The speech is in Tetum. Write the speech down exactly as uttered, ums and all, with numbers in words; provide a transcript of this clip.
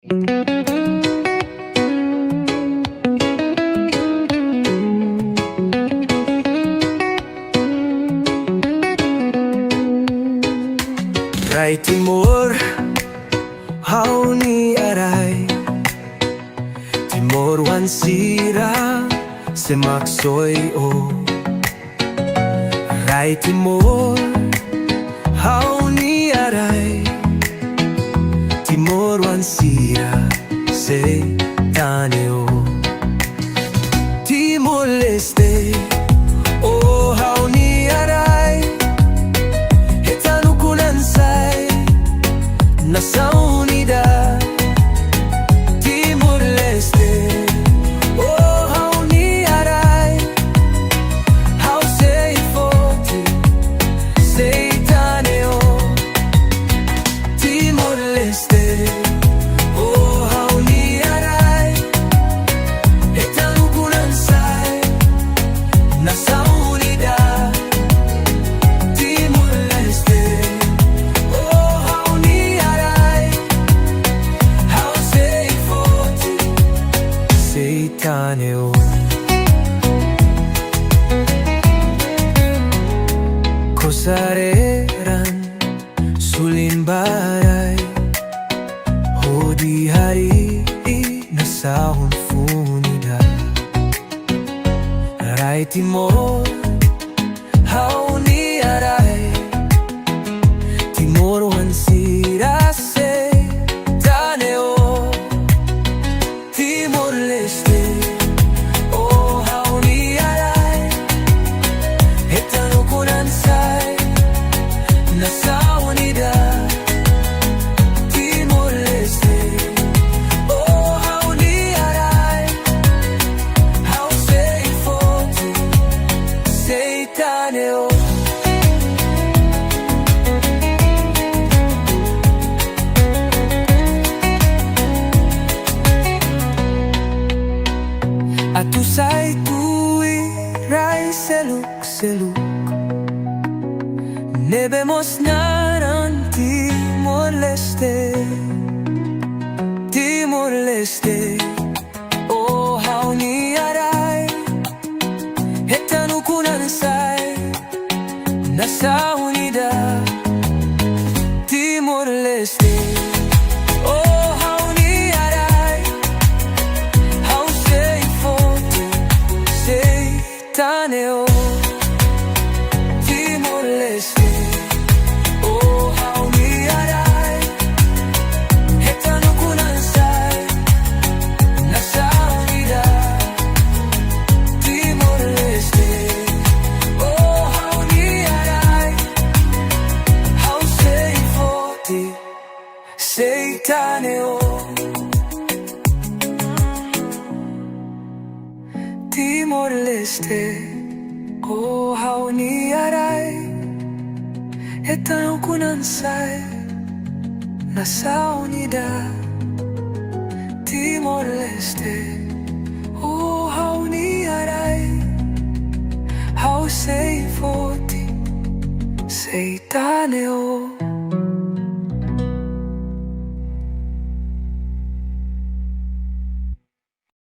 Rai Timor, ha'u-nia rai. Timoroan sira, sé mak soe ó? Rai Timor, ha'u-nia rai. Timoroan sira, sei tane ó. Timor-Leste, ó ha'u-nia rai. Hetan ukun-an sai, nasaun unida. Timor-Leste, ó ha'u-nia rai. Ha'u sei forte, sei tane ó. Timor-Leste, ó ha'u-nia rai. Hetan ukun-an sai, nasaun unida. Timor-Leste, ó ha'u-nia rai. Ha'u sei forte, sei tane ó. Kosar eran, sulin ba rai, hodi harii nasaun funu ida. Rai Timor, ha'u-nia rai. Timoroan sira, sei tane ó. Timor-Leste, ó ha'u-nia rai. Hetan ukun-an sai, nasaun unida. Timor-Leste, ó ha'u-nia rai. Ha'u sei forte, sei tane ó. Atu sai tuir rai seluk-seluk, ne'ebé mós naran Timor-Leste. Timor-Leste, ó ha'u-nia rai. Hetan ukun-an sai, nasaun unida. Timor-Leste, ó ha'u-nia rai. Ha'u sei forte, sei tane ó. Timor-Leste, ó ha'u-nia rai. Hetan ukun-an sai, nasaun unida. Timor-Leste, ó ha'u-nia rai. Ha'u sei forte, sei tane ó. Timor-Leste, ó ha'u-nia rai. Hetan ukun-an sai, nasaun unida. Timor-Leste, ó ha'u-nia rai. Ha'u sei forte, sei tane ó.